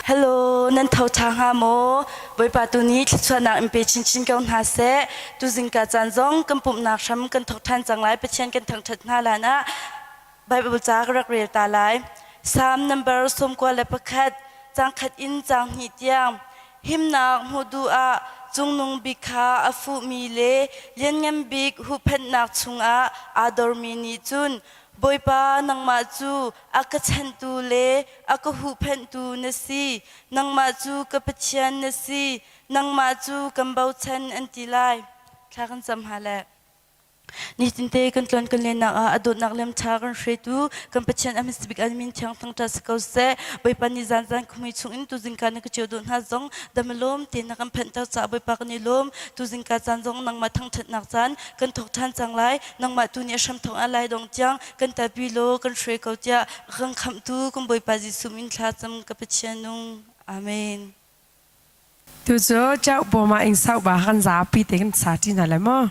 Hello, nan tho ṭha hnga maw? Bawipa tu nih thluachuahnak in pe chinchin ko hna seh. Tuzingka caan zong kan pumhnak hram kan thawk ṭhan cang lai. Pathian kan thangṭhat hna hlan ah Bible ca ka rak rel ta lai. Psalm number 91, caang khat in caang hnih tiang. Himnak hmuh duh ah cungnung bik kha a fuhmi le lianngan bik huhphenhnak chungah aa dormi nih cun Bawipa nangmah cu a ka chanhtu le a ka huhphenhtu na si. Nangmah cu ka Pathian na si. Nangmah cu kan bochan an ti lai. Thla kan cam hna le. Nitinte kan tluan kan lennak ah a dawtnak lem ṭha kan hruaitu kan Pathian a hmasabik an min thiang thangṭhat si ko seh. Bawipa nih zanzan khuamui chungin tuzingka na ka cio dawh hna zong dam i lawm tein na kan phanhter caah Bawipa kan i lawm. Tuzingka caan zong nangmah thangṭhatnak caan kan thawk ṭhan cang lai. Nangmah tu nih a hramthawk ah lai dong tiang kan telpi law kan hruai ko tiah a kan khamhtu kan Bawipa Jesuh min thla cam ka Pathian nung. Amen. Tu cu cauk bawm ah ing sau ba kan zapi te kan sa ṭi hna lai maw?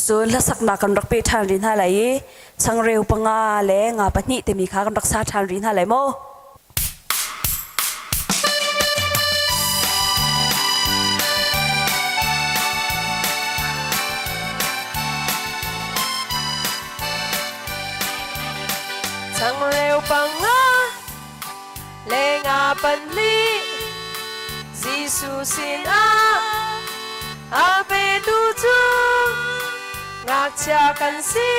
Cun hlasaknak kan rak pe ṭhan rih hna lai i changreu panga le nga pahnih timi kha kan rak sa ṭhan rih hna lai maw? Changreu panga le nga pahnih Jesuh sinah a petu cu ngakchia kan si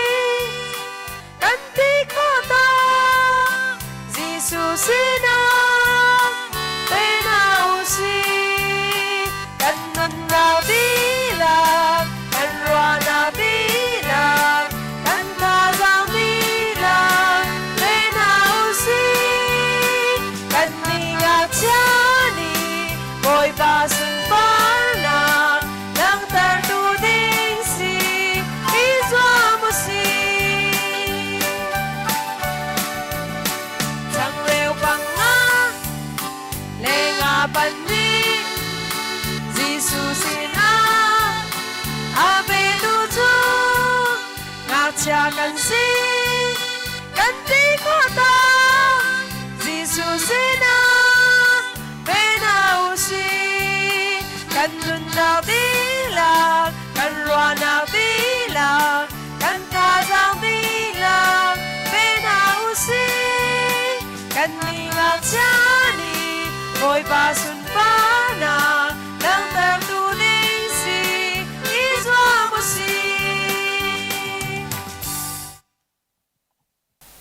kan ti khawh ta Jesuh sinah pe hna u sih kan nunnak dihlak kan ruahnak dihlak kan thazaang dihlak pe hna u sih kan nih ngakchia nih Bawipa sunparnak langhtertu ding si i zuam u sih. Changreu panga le nga pahnih Jesuh sinah a petu cu ngakchia kan si kan ti khawh ta Jesuh sinah pe hna u sih kan nunnak dihlak kan ruahnak dihlak kan thazaang dihlak pe hna u sih kan nih ngakchia nih Bawipa sunparnak langhtertu ding si i zuam u sih.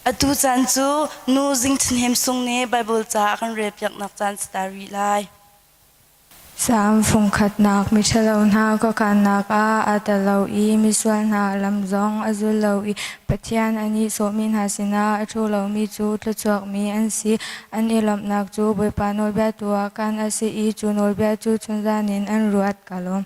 Atu caan cu nu Zing Ṭhahnem Sung nih Baibal ca a kan relpiaknak caan si ta rih lai. Salm fungkhatnak miṭhalo hna khuakhannak ah aa tel lo i misual hna lam zong a zul lo i Pathian a nihsawhmi hna sinah a ṭhu lomi cu thluachuakmi an si. An i lawmhnak cu Bawipa nawlbia tu ah khan a si i cu nawlbia cu chunzan in an ruat. Kaa lawm.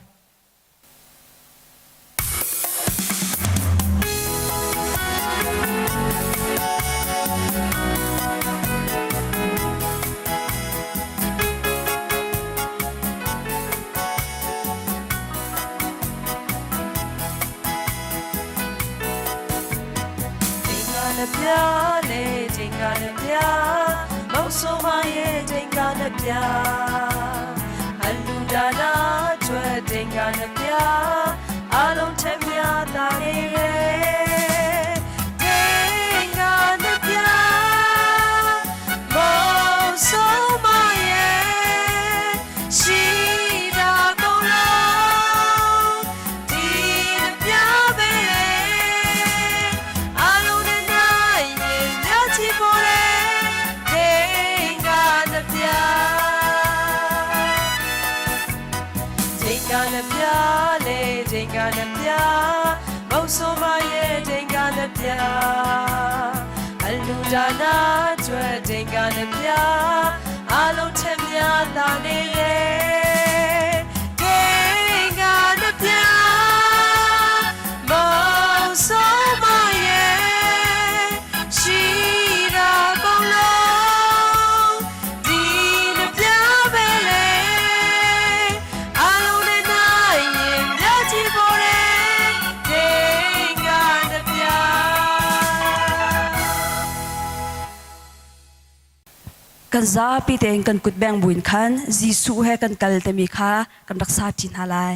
Kan zapi tein kan kut beng buin khan Jesuh he kan kal timi kha kan rak sa ṭi hna lai.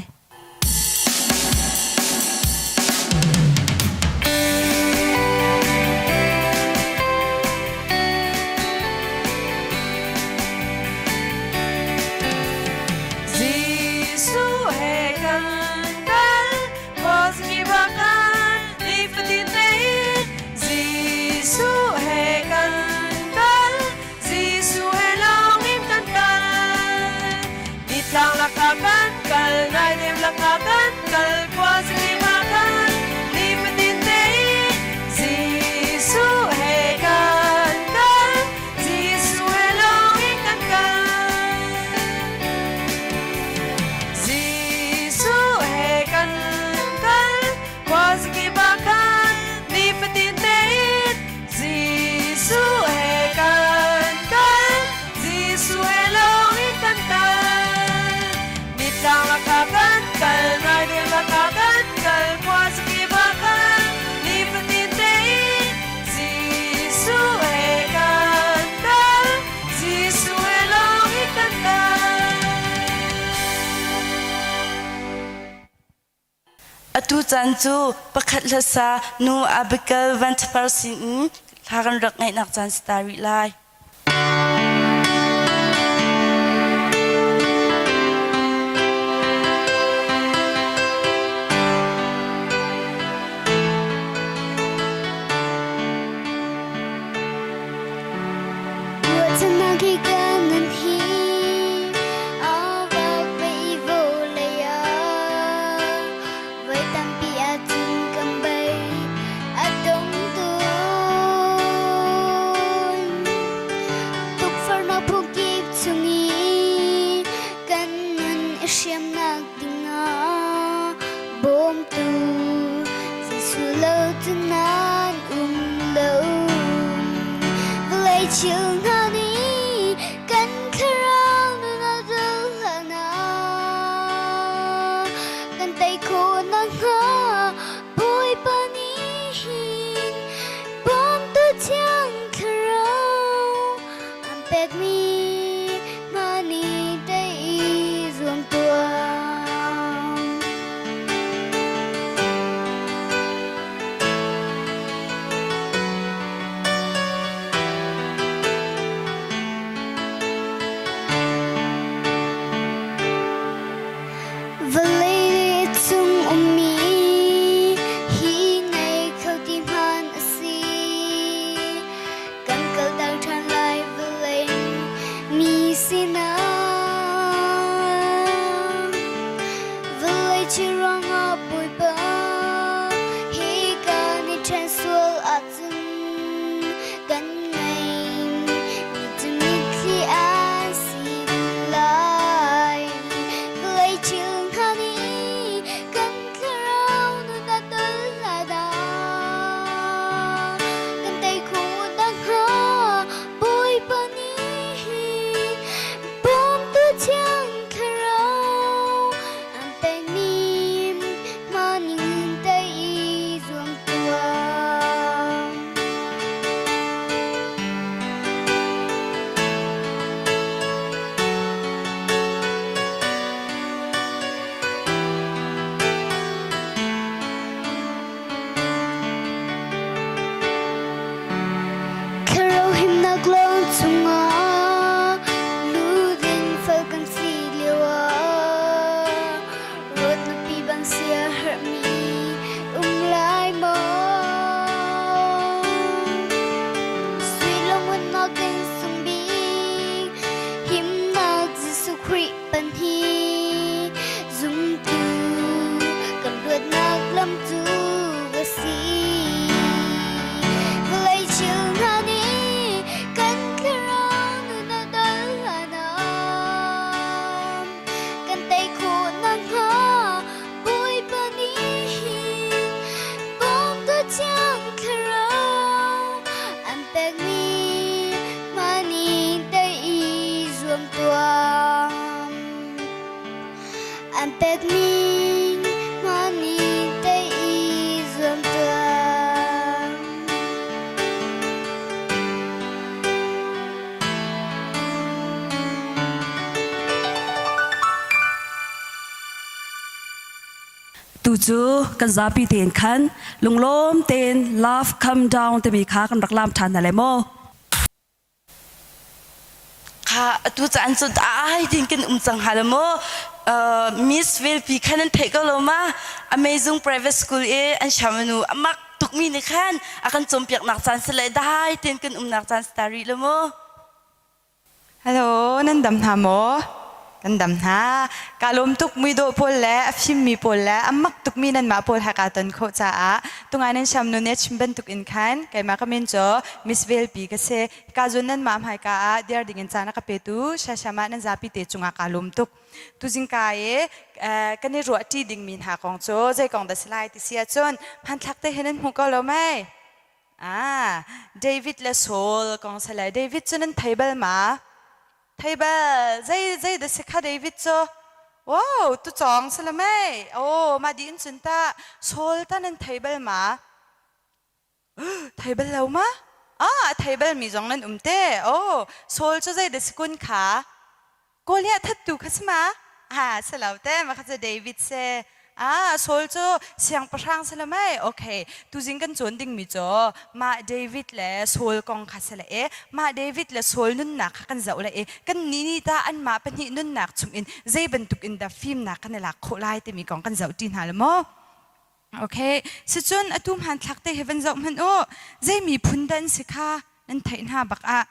Jesuh he kan kal, khuazakibakan nifatin tein Jesuh he kan kal, Jesuh he lawngin kan kal. Nitlang lakah kan kal, naidem lakah kan kal, khuazakibakan nifatin tein Jesuh he kan kal, Jesuh he lawngin kan kal. Jesuh he kan kal, khuazakip ah khan nifatin tein Jesuh he kan kal, Jesuh he lawngin kan kal. Nitlang lakah kan kal, naidem lakah kan kal, khuazakip ah khan nifatin tein Jesuh he kan kal, Jesuh he lawngin kan kal. Atu caan cu pakhat hlasa nu Abigail Vanthapar sinin hla kan rak ngaihnak caan si ta rih lai. Ruahchannak hi kan nun hi a vak ve vawlei ah voi tampi ahcun kan bei a dong tawn. Tukforhnak phukip chung i kan nun i hriamnak dingah bawmtu Jesuh lo cu nan um lo. Vawlei thil hna nih kan thlarau nun a zul hlah kan tei khawh nakhnga Bawipa nih hin bawmtu thiang thlarau an pekmi hna nih tei i zuam tuah. Tu cu kan zapi tein khan lunglawm tein Love Come Down timi kha kan rak lam ṭhan hna lai maw? Kha atu caan cu dai din kan um cang hnga lo maw? Miss Velpi khan an theih ko lo ma? Amazing Private School i an shamanu amak tukmi nih khan a kan cawnpiaknak caan si le dai tein kan umnak caan si ta rih lo maw? Hello, nan dam hna maw? Kan dam hna. Kaa lawm tuk muidawh pawl le a fimmi pawl le a mak tukmi nanmah pawl he kaa ton khawh caah tungai nan siamnu nih a chim bantuk in khan keimah ka min cu Miss Velpi ka si. Ka zun nanmah hmaika ah dir dingin caan a ka petu Shasham ah nan zapi te cungah kaa lawm tuk. Tuzingka i kan i ruahṭi dingmi hna kong cu zei kong dah si lai ti si ahcun hmanthlak te he nan hmu ko lo mei? Ah, David le Saul kong si lai. David cu nan thei bal ma? Thei bal. Zei zei dah si kha David cu? Wow, tu cawng si la mei. Oh, mah di in cun ta Saul ta nan thei bal ma? Thei bal lo ma? Ah, a thei bal mi zong nan um te. Oh, Saul cu zei dah si kun kha? Goliath thattu kha si ma? Ah, si lo te, mah kha cu David si. Ah, Saul cu siangpahrang si lo mei? Okay, tuzing kan cawn dingmi cu mah David le Saul kong kha si le e, mah David le Saul nunnak kha kan zoh le e, kan nih nih tah anmah pahnih nunnak chungin zei bantuk in dah fimnak kan i lak khawh lai timi kong kan zoh ṭi hna le maw? Okay, sicun atu hmanthlak te hi van zoh hmanh u. Zei miphun dah an si kha nan theih hna bak ah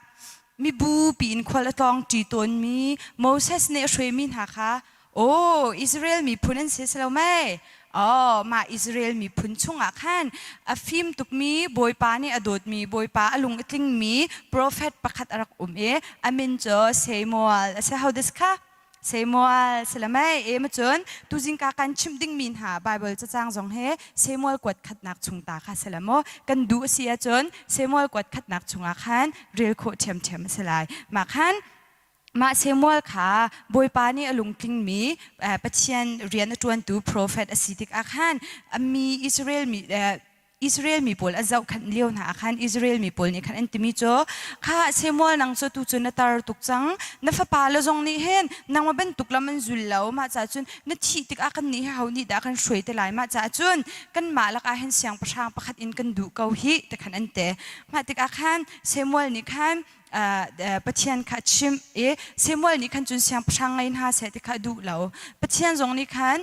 mibu piin khual a tlawng ṭi tawnmi Moses nih a hruaimi hna kha oh Israel miphun an si si lo mei? Oh, mah Israel miphun chungah khan a fim tukmi Bawipa nih a dawtmi Bawipa a lung a tlingmi profet pakhat a rak um i a min cu Samuel a si. Ho dah si kha? Samuel silamei e ma cun tuzingka kan chimh dingmi hna Bible cacang zong he Samuel kuat khatnak chung ta kha si maw kan duh a si ahcun Samuel kuat khatnak chungah khan rel khawh ṭhiamṭhiam a si lai mah khan mah Samuel kha Bawipa nih a lungtlingmi Pathian rian a ṭuantu profet a si tikah khan a mi Israel mi Israel mi pawl a zohkhenh lio hna ah khan Israel mi pawl nih khan an timi cu kha Samuel nang cu tu cu na tar tuk cang na fapa le zong nih hin nangmah bantuk lam an zul lo mah caah cun na thih tikah kan nih hi ho nih dah kan hruai te lai mah caah cun kanmah lakah hin siangpahrang pakhat in kan duh ko hih ti khan an ti mah tikah khan Samuel nih khan Pathian kha a chimh i Samuel nih khan cun siangpahrang ngei hna seh ti kha a duh lo. Pathian zong nih khan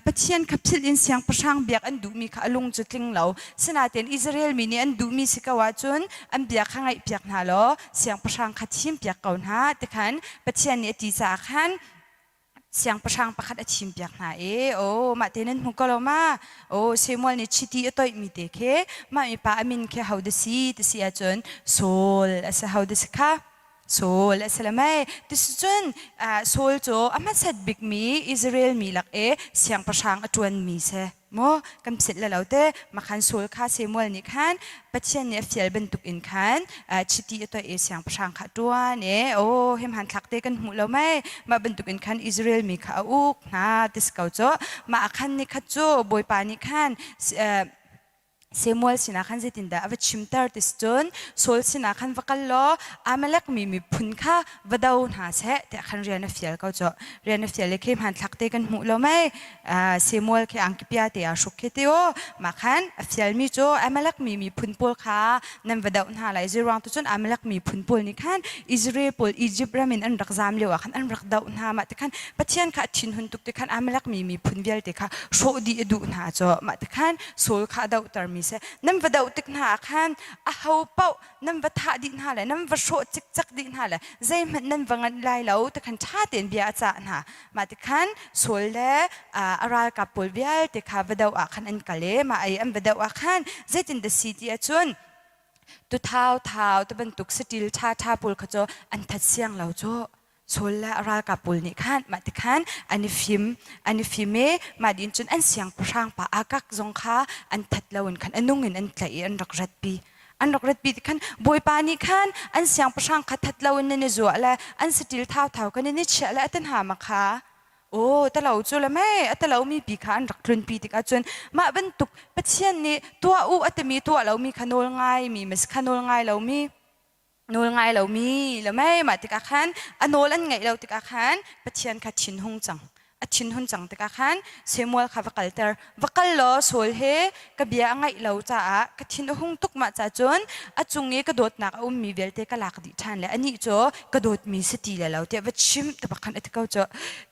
Pathian kha philh in siangpahrang biak an duhmi kha a lung cu tling lo. Sinain Israel mi nih an duhmi si ko ahcun an bia kha ngaihpiak hna law siangpahrang kha thimpiak ko hna ti khan Pathian nih a ti caah khan siangpahrang pakhat a thimpiak hna i aw mah te nan hmu ko lo ma aw Samuel nih chiti a toihmi te khi mah mipa a min khi ho dah si ti si ahcun Saul a si ho dah si kha Saul a si le mei tisicun Saul cu a hmasat bikmi Israel mi lak i siangpahrang a ṭuanmi si Maw kan philh le lo te makhan Saul kha Samuel nih khan Pathian nih a fial bantuk in khan chiti a toih i siangpahrang kha a ṭuan i aw hi hmanthlak te kan hmuh lo mei mah bantuk in khan Israel mi kha a uk hna ti si ko cu mah ah khan ni khat cu Bawipa nih khan Samuel sinah khan zeitindah a va chimter ti si cun Saul sinah khan va kal law Amalek mi miphun kha va do hna seh tiah khan rian a fial ko cu rian a fial i khi hmanthlak te kan hmuh lo mei Samuel khi angki pia te aa hruk khi ti u mah khan a fialmi cu Amalek mi miphun pawl kha nan va doh hna lai zei ruang tu cun Amalek miphun pawl nih khan Israel pawl Egypt ram in an rak zam lio ah khan an rak doh hna mah ti khan Pathian kha a thinhun tuk ti khan Amalek mi miphun vialte kha hrawh dih a duh hna cu mah ti khan Saul kha a dohtermi si nan va doh tik hna ah khan aho paoh nan va thah dih hna le nan va hrawh cikcek dih hna le zeihmanh nan va nganh lai lo ti khan ṭha tein bia a cah hna mah ti khan Saul le a ralkap pawl vialte kha va doh ah khan an kal i mah ei an va doh ah khan zeitin dah si ti ahcun tuthau thau ti bantuk saṭil ṭha ṭha pawl kha cu an that siang lo cu Saul le a ralkap pawl nih khan mah ti khan an i fim an i fim i mah din cun an siangpahrang pa Agag zong kha an that lo in khan a nung in an tlaih i an rak ratpi an rak ratpi ti khan Bawipa nih khan an siangpahrang kha that lo in nan i zuah le an saṭil thauthau khan nan i chiah le a ti hna ma kha Aw talo cu le mei a talo mi pi kha an rak tlunpi tikah cun mah bantuk Pathian nih tuah u a timi tuah lomi kha nawl ngai mi mas kha nawl ngai lomi nawl ngai lomi le mei mah tikah khan a nawl an ngaih lo tikah khan Pathian kha thinhung cang. A thinhun cang tikah khan Samuel kha va kalter. Va kal law Saul he ka bia a ngaih lo caah ka thin a hung tuk mah ca cun a cung i ka dawtnak a ummi vialte ka lak dih ṭhan le anih cu ka dawtmi si ti le lo tiah va chim ti bak khan a ti ko cu.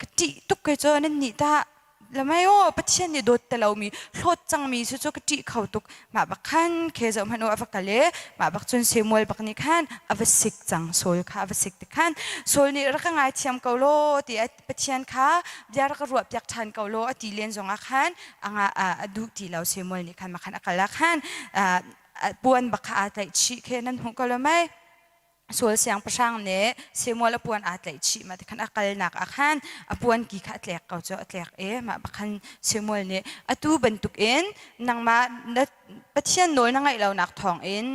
Ka ṭih tuk kei cu nan nih tah Lamai aw Pathian nih dawt te lomi hlawt cangmi cu cu ka ṭih kho tuk mah bak khan khe zoh hmanh u a va kal i mah bak cun Samuel bak nih khan a va sik cang Saul kha a va sik ti khan Saul nih rak ka ngaithiam ko law ti Pathian kha bia rak ka ruah piak ṭhan ko law a ti len zongah khan a a duh ti lo Samuel nih khan mah khan a kal ah khan puan bak kha aa tlaih chih khe nan hmuh ko lo mei Saul siangpahrang nih Samuel a puan aa tlaih chih ma ti khan a kalnak ah khan a puan ki kha a tlek ko cu a tlek i mah bak khan Samuel nih atu bantukin nangmah na Pathian nawl na ngaih lonak thawngin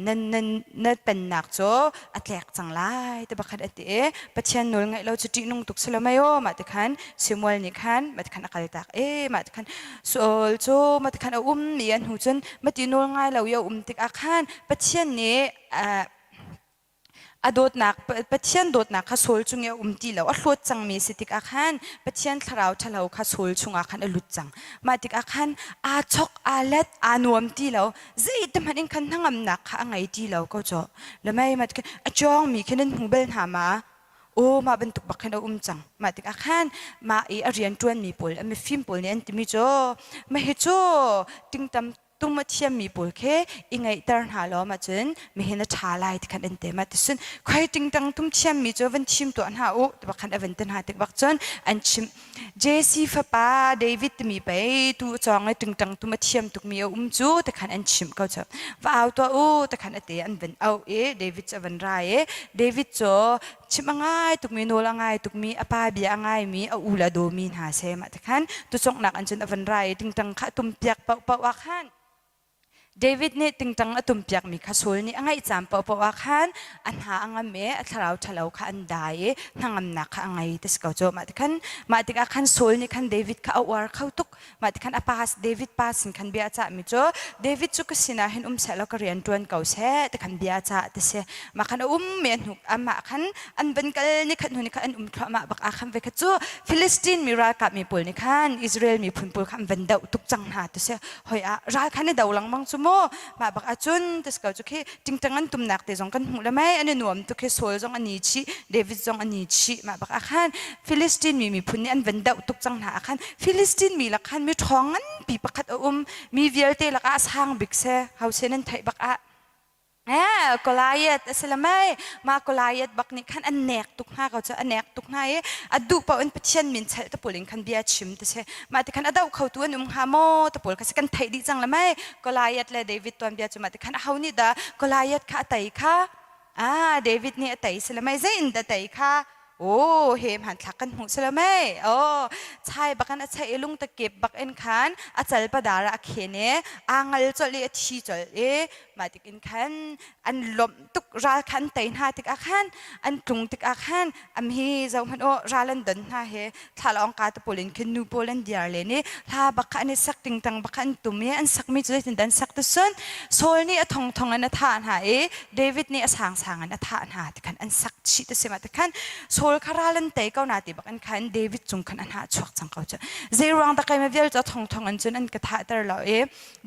nan nan na pennak cu a tlek cang lai ti bak khan a ti i Pathian nawl ngaih lo cu ṭihnung tuk si lo mei aw mah ti khan Samuel nih khan mah ti khan a kaltak i mah ti khan Saul cu mah ti khan a um i a hnu cun mati nawl ngai lo i a um tikah khan Pathian nih a dawtnak Pathian dawtnak kha Saul cung i a um ti lo a hlawt cangmi si tikah khan Pathian thlarau ṭhalo kha Saul chungah khan a lut cang mah tikah khan aa chok aa let aa nuam ti lo zeiti hmanh in khan hnangamnak kha a ngei ti lo ko caw lamei mat a cawngmi khi nan hmu bal hna ma aw mah bantuk bak khin a um cang mah tikah khan mah i a rian ṭuanmi pawl a mifim pawl nih an timi cu mah hi cu tingtam tum a thiammi pawl khi i ngeihter hna law mah cun mihin a ṭha lai ti khan an te ma tisun khoi tingtang tum thiammi cu van chim tuah hna u ti bak khan a van ti hna tik bak cun an chim Jesse fapa David timi pei tu cawng i tingtang tum a thiam tukmi a um cu ti khan an chimh ko cu va au tuah u ti khan a te an van auh i David cu a van ra i David cu chim a ngai tukmi nawl a ngai tukmi a pa bia a ngaimi a u le a dawmi hna se mah ti khan tucongnak an cun a van ra i tingtang kha a tum piak paohpaoh ah khan David nih tingtang a tum piakmi kha Saul nih a ngaih caan paohpaoh ah khan a hna a ngam i a thlarau ṭhalo kha an dai i hnangamnak kha a ngei ti si ko cu mah ti khan mah tikah khan Saul nih khan David kha a uar kho tuk Mah ti khan a pa David pa sin khan bia a cahmi cu David cu ka sinah hin um seh law ka rian ṭuan ko seh ti khan bia a cah ti si. Mah khan a um mi a hnuk amah khan an van kal ni khat hnu ni khat an um thluahmah bak ah khan ve khat cu Philistine mi ralkap mi pawl nih khan Israel miphun pawl kha an van doh tuk cang hna ti si. Hoi ah ral khan i do lengmang cu mu mah bak ahcun ti si ko cu khi tingtang an tumnak te zong kan hmuh le mei an i nuam tuk khi Saul zong an i chih David zong an i chih mah bak ah khan Philistine mi miphun nih an van doh tuk cang hna ah khan Philistine mi lak khan mi ṭhawng nganpi pakhat a um mi vialte lakah a sang bik se hause nan theih bak ah Eh, Goliath a si le mei ma Goliath bak nih khan an nek tuk hna ko cu a nek tuk hna i a duh paoh in Pathian min chelh te pawl in khan bia chim ti si mah ti khan a doh khotu an um hnga maw te pawl kha si kan theih dih cang le mei Goliath le David tuanbia cu mah ti khan aho nih dah Goliath kha a tei kha ah David nih a tei si le mei zei in dah tei kha Oh, he hmanthlak kan hmuh silo mei. Oh, chai bakan a chai i lung takip bak in khan a cal padar a khen i aa ngal colh i a thi colh i mah tik in khan an lawmh tuk ral khan tei hna tik ah khan an tlung tik ah khan am hi zoh hmanh u ral an don hna he thlalawng ka te pawl in khin nu pawl an diar len i hla bak kha an i sak tingtang bak kha an tum i an sakmi cu zeitin dah an sak ti sun Saul nih a thongthong in a thah hna i David nih a sangsang in a thah hna ti khan an sak chih ti si ma ti khan Saul kha ral an tei ko na ti bak in khan David cung khan an hah chuak cang ko cu zei ruang dah keimah vial cu a thongthong in cun an ka thahter lo i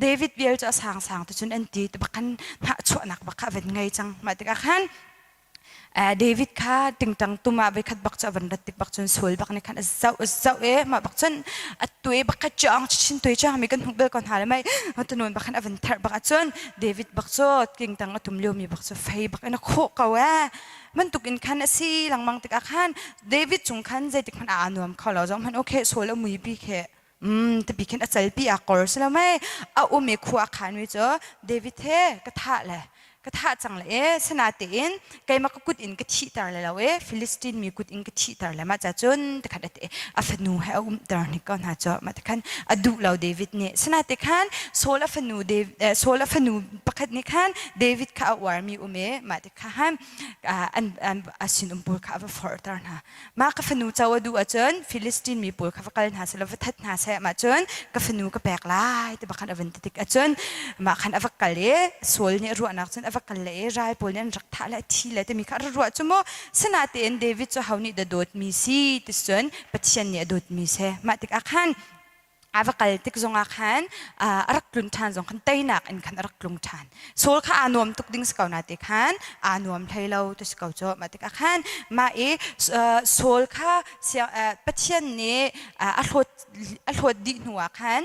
David vial cu a sangsang ti cun an ti ti bak khan hnah chuahnak bak kha a van ngei cang mah tikah khan David kha tingtang tum ah voikhat bak cu a van rat tik bak cun Saul bak nih khan a zoh a zoh i mah bak cun a tue bak kha cawng chin tue cawng mi kan hmuh bel ko hna le mei tunun bak khan a van therh bak ahcun David bak cu tingtang a tum lio mi bak cu fei bak in a khawh ko ee bantuk in khan a si lengmang tikah khan David cung khan zeitik hmanh aa nuam kho lo zong hmanh okay Saul a mui pi khi tapi khin a calpi a kor si lo mei a um i khua a khan mi cu David he ka thah le ka thah cang le e sinatein keimah ka kut in ka thihter le lo e Philistine mi kut in ka thihter le mah ca cun tikhan a a fanu he a umter hnik ko hna cu mah tikhan a duh lo David nih sinate khan Saul a fanu Saul a fanu pakhat nih khan David kha a uarmi um e mah tikha han an a sinum pawl kha a va forhter hna Mah ka fanu co a duh ahcun Filistin mi pawl kha va kal hna seh law va that hna seh mah cun ka fanu ka pek lai ti bak khan a van ti tik ahcun mah khan a va kal i Saul nih a ruahnak cun a va. va kal le i ral pawl nih an rak thah le a thi le timi kha a ruah cu mu. Sinatein David cu ho nih dah dawtmi si ti cun Pathian nih a dawtmi si. Mah tikah khan a va kal tik zongah khan a rak tlun ṭhan zong khan teinak in khan a rak tlung ṭhan. Saul kha aa nuam tuk ding si ko na ti khan aa nuam hlei lo ti si ko cu. Mah tikah khan mah i Saul kha Pathian nih a hlawt a hlawt dih hnu ah khan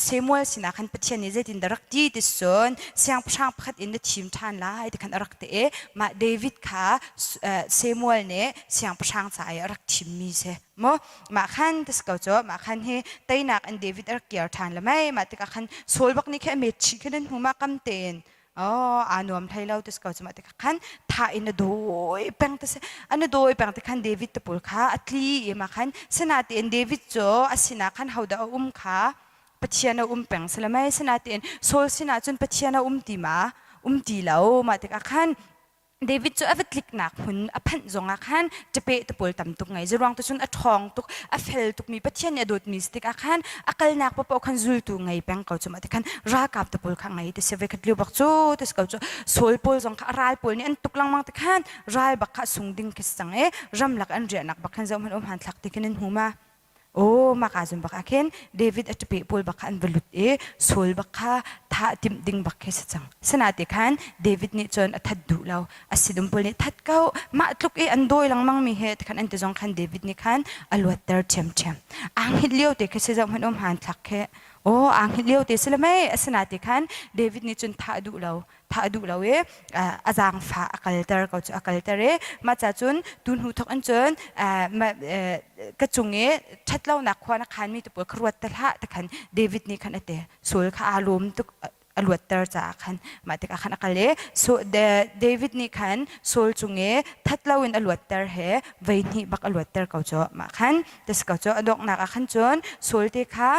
Samuel sinah khan Pathian nih zeitindah rak ti ti cun siangpahrang pakhat in na thim ṭhan lai ti khan a rak ti i mah David kha Samuel nih siangpahrang ca i a rak thimmi si maw mah khan ti si ko cu mah khan hi teinak in David a rak kir ṭhan le mei mah tikah khan Saul bak nih khin a met chih khin an hmu ma kam tein Oh, aa nuam hlei lo ti si ko cu mah tikah khan thah in a dawi peng ti si. An a dawi peng ti khan David te pawl kha a tli i mah khan sinatein David cu a sinah khan hodah a um kha Pathian a um peng si le mei sinatein Saul sinah cun Pathian a um ti ma um ti lo mah tikah khan David cu a va tliknak hmun a phanh zongah khan ṭapeh te pawl tam tuk ngei. Zeruang te cun a ṭhawng tuk, a fel tukmi Pathian nih a dawtmi si tikah khan a kalnak paohpaoh khan zultu ngei peng ko cu mah ti khan ralkap te pawl kha ngei ti si voi khat lio bak cu ti si ko cu Saul pawl zong kha a ral pawl nih an tuk lengmang ti khan ral bak kha sung ding khi si cang i ramlak an riahnak bak khan zoh hmanh um han thlak ti khin an hmu ma. Aw mah kaa zun bak ah khin David a ṭape pawl bak kha an va lut i Saul bak kha thah timh ding bak khi si cang. Sinate khan David nih cun a that duh lo. A sinum pawl nih that ko mah tluk i an dawi lengmang mi he tikhan an ti zong khan David nih khan a luatter ṭhiamṭhiam. Aa hngilh lio te khi si zoh hmanh um hmanthlak khi. Aw aa hngilh lio te si le mei asinain khan David nih cun thah duh lo. Thah a duh lo i a zaangfah a kalter ko cu a kalter i mah ca cun tu hnu thawk in cun ka cung i ṭhatlonak khua na khanmi te pawl kha ruat te hlah ti khan David nih khan a ti. Saul kha aa lawm tuk a luatter caah khan mah tikah khan a kal i David nih khan Saul cung i that loin a luatter he voi hnih bak a luatter ko cu mah khan tas ko cu a donghnak ah khan cun Saul te kha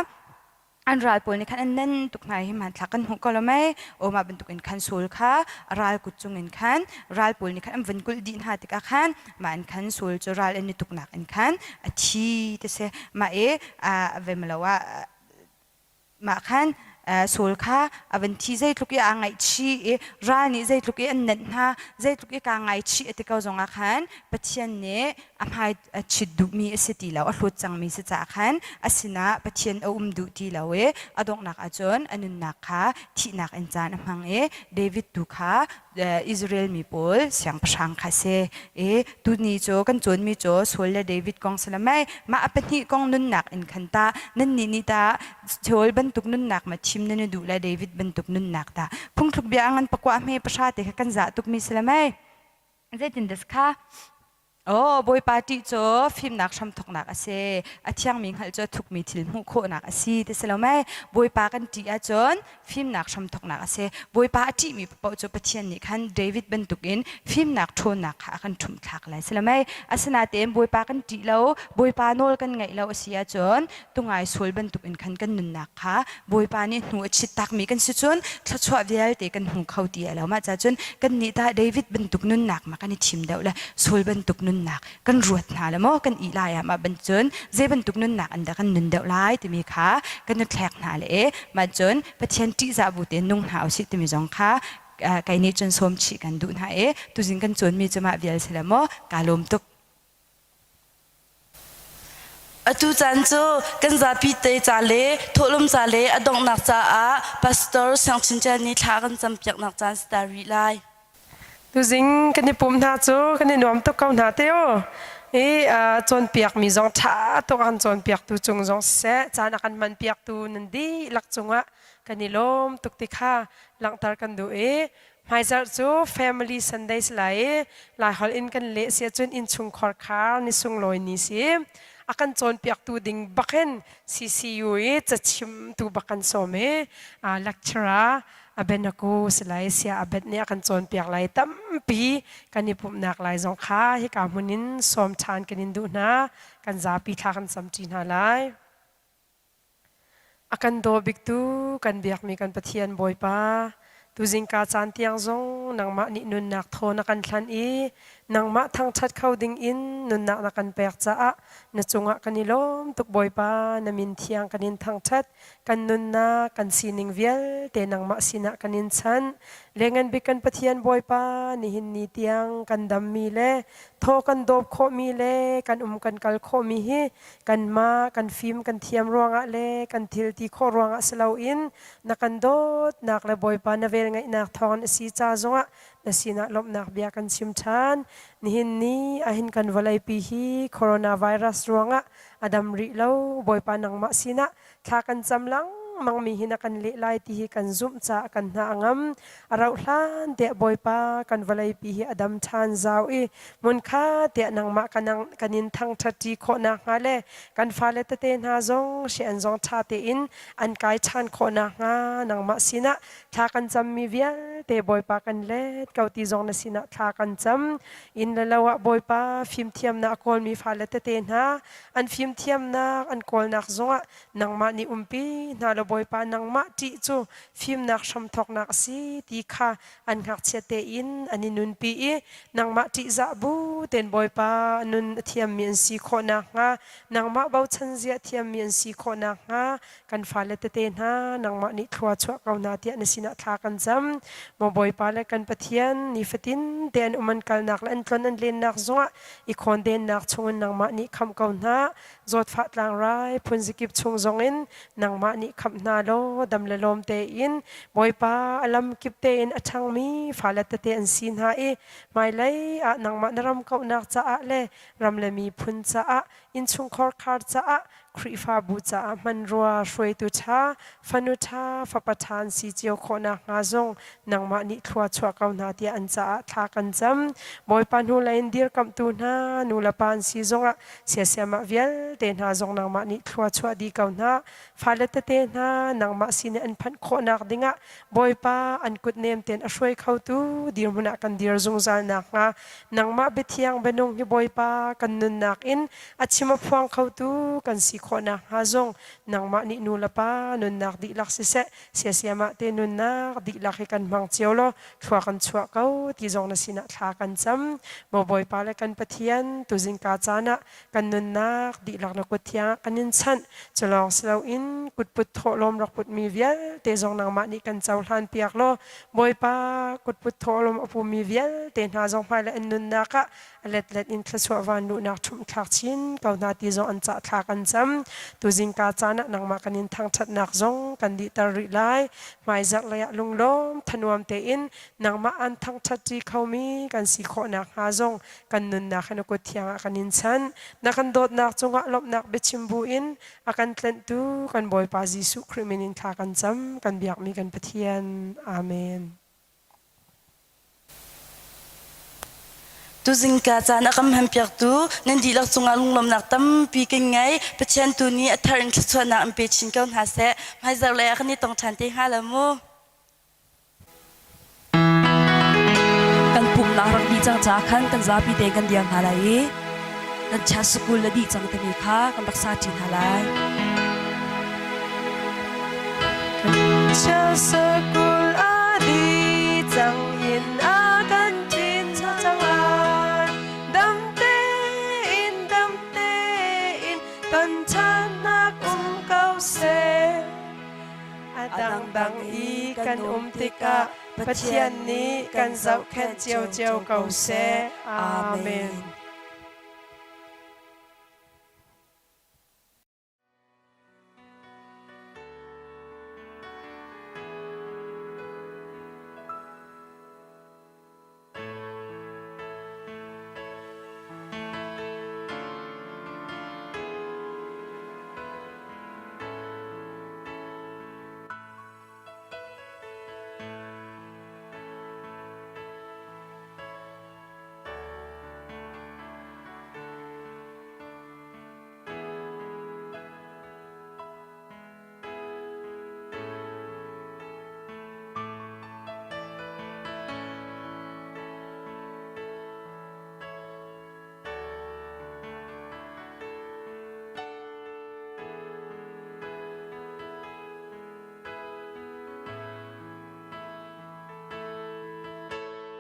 an ral pawl nih khan an nen tuk hna hi hmanthlak kan hmuh ko lo mei aw mah bantuk in khan Saul kha a ral kut cung in khan ral pawl nih khan an vun kulh dih hna tikah khan mah in khan Saul cu ral an i tuknak in khan a thi ti si mah i a vemlo ah mah khan Saul kha a van thi zeitluk i aa ngaihchih i ral nih zeitluk i an nenh hna zeitluk i kaa ngaichih a ti ko zongah khan Pathian nih a hmai a chit duhmi a si ti lo a hlawt cangmi si caah khan a sinah Pathian a um duh ti lo i a donghnak ahcun a nunnak kha thihnak in caan a hmang i David tu kha Israel mi pawl siangpahrang kha si i tuni cu kan cawnmi cu Saul le David kong si le mei mah a pahnih kong nunnak in khan tah nannih nih tah Saul bantuk nunnak ma thim nan i duh le David bantuk nunnak tah phungthluk bia a ngan pakua hme pahra te kha kan zah tukmi si le mei zeitin dah kha Oh, Bawipa ṭih cu fimnak hramthawknak a si. A thiangmi hngalh cu a thukmi thil hmuh khawhnak a si ti si lo mei? Bawipa kan ṭih ahcun fimnak hramthawknak a si. Bawipa a ṭihmi paoh cu Pathian nih khan David bantukin fimnak ṭhawnnak kha a kan ṭhumhthlak lai si lo mei? Asinain Bawipa kan ṭih lo, Bawipa nawl kan ngaih lo a si ahcun tungai sual bantukin khan kan nunnak kha Bawipa nih hnu a chit takmi kan si cun thluachuah vialte kan hmu kho ti a lo. Mah ca cun kannih tah David bantuk nunnak ma kan i thim deuh le Saul bantuk nunnak kan ruat hna le maw kan ih lai ah mah ban cun zei bantuk nunnak an dah kan nun deuh lai timi kha kan i thlek hna le e mah cun Pathian ṭihzah bu tein nung hna usih timi zong kha kei nih cun sawm chih kan duh hna i tuzing kan cawnmi cu mah vial si le maw kaa lawm tuk. Atu caan cu kan zapi te ca le thawhlawm ca le a donghnak caah Pastor Siang Chin Tial nih thla a kan campiaknak caan si ta rih lai. Tuzing kan i pum hna cu kan i nuam tuk ko hna te u. I cawnpiakmi zong ṭha tuk a kan cawnpiaktu cung zong siseh, caan a kan hmanpiaktu nan dihlak cungah kan i lawm tuk ti kha langhter kan duh i Hmaizarh cu Family Sunday si lai i Laiholh in kan leh si ahcun innchungkhar khar ni sunglawi ni si. A kan cawnpiaktu ding bak in CCU i cachimtu bak kan sawm i lecturer Abenaku si lai sia Abet nih a kan cawnpiak lai tampi kan i pumhnak lai zong kha hika hmun in sawm ṭhan kan in duh hna. Kan zapi thla kan camṭi hna lai. A kan daw biktu kan biakmi kan Pathian Bawipa, tuzingka caan tiang zong nangmah nih nunnak thaw na kan hlanh i Nangmah thangṭhat kho ding in nunnak na kan pek caah na cungah kan i lawm tuk Bawipa, na min thiang kan in thangṭhat. Kan nunnak, kan sining vialte nangmah sinah kan in chanh. Lengan bik kan Pathian Bawipa, nihin ni tiang kan dammi le thaw kan dawp khawhmi le kan um kan kal khawhmi hi kanmah kan fim kan thiam ruangah le kan thil ti khawh ruangah si loin na kan dawtnak le Bawipa na velngeihnak thawngin a si ca zongah na sinah lawmhnak bia kan chim ṭhan. Nihin ni ahhin kan vawleipi hi coronavirus ruangah a dam rih lo. Bawipa nangmah sinah thla kan cam lengmang mi hi na kan leh lai ti hi kan zumh caah kan hna a ngam. A rauh hlan tiah Bawipa kan vawleipi hi a dam ṭhan zau i hmunkhat tiah nangmah kan in thangṭhatṭi khawh nakhnga le kan fale tete hna zong hri an zong ṭha tein an kai ṭhan khawh nakhnga nangmah sinah thla kan cammi vialte Bawipa kan let ko ti zong na sinah thla kan cam. Inn le lo ah Bawipa fimthiamnak a kawlmi fale tete hna an fimthiamnak an kawlnak zongah nangmah nih umpi hna law Bawipa nangmah ṭih cu fimnak hramthawknak a si ti kha an ngakchia tein an i nunpi i nangmah ṭihzah bu tein Bawipa nun a thiammi an si khawh nakhnga nangmah bochan zia a thiammi an si khawh nakhnga kan fale tete hna nangmah nih thlua chuah ko hna tiah na sinah thla kan cam. Maw Bawipa le kan Pathian nifatin te an um an kalnak le an tlon an lennak zongah i khawndennak chungin nangmah nih khamh ko hna. Zawtfah tlangrai phunzikip chung zongin nangmah nih khamh hna law dam le lawm tein Bawipa a lam kip tein a ṭhangmi fale tete an si hna i hmailei ah nangmah na ram kauhnak caah le ram le miphun caah innchungkhar khar caah Khrihfabu caah hmanrua hruaitu ṭha, fanu ṭha, fapa ṭha an si cio khawh nakhnga zong nangmah nih thlua chuah ko hna tiah an caah thla kan cam. Bawipa hnulei in dirkamhtu hna, nu le pa an si zongah siasiamah vialte hna zong nangmah nih thlua chuah dih ko hna. Fale tete hna nangmah sin i an phanh khawhnak dingah Bawipa an kut nem tein a hruai khotu dirhmun ah kan dir zungzal nakhnga nangmah biathiang bianung hi Bawipa kan nunnak in a chim a phuang khotu kan si khawh nakhnga zong nangmah nih nu le pa nunnak dihlak siseh siasiamah te nunnak dihlak hi kan hmang cio law thlua kan chuah ko ti zong na sinah thla kan cam. Maw Bawipa le kan Pathian tuzingka caan ah kan nunnak dihlak na kut thiang ah kan in chanh. Cu lawng si loin kutput thawhlawm rak putmi vialte zong nangmah nih kan cohlan piak law Bawipa kutput thawhlawm a pumi vialte hna zong hmailei an nunnak ah a letlet in thluachuah vanluhnak ṭhumhthlak chin ko hna ti zong an cah thla kan cam. Tuzingka caan ah nangmah kan in thangṭhatnak zong kan dihter rih lai. Hmaizarh lei ah lunglawm thanuam tein nangmah an thangṭhatṭi khomi kan si khawh nakhnga zong kan nunnak hi na kut thiang ah kan in chanh. Na kan dawtnak cungah lawmhnak biachim buin a kan tlenhtu kan Bawipa Jesuh Khrih min in thla kan cam, kan biakmi kan Pathian. Amen. Tuzingka caan a kan hmanpiaktu nan dihlak cungah lunglawmhnak tampi kan ngei. Pathian tu nih a thar in thluachuahnak in pe chin ko hna seh. Hmaizarh lei ah kan i tong ṭhan te hnga lo mu. Kan pumnak rak dih cang caah khan kan zapi te kan dir hna lai i kan chia sukul le dih cang timi kha kan rak sa ṭi hna lai. Chia sakul a di cang in a kan ṭin cang lai. Dam tein, dam tein ton ṭhannak um ko seh. A dangdang i kan um tikah Pathian nih kan zohkhenh ciocio ko seh. Amen.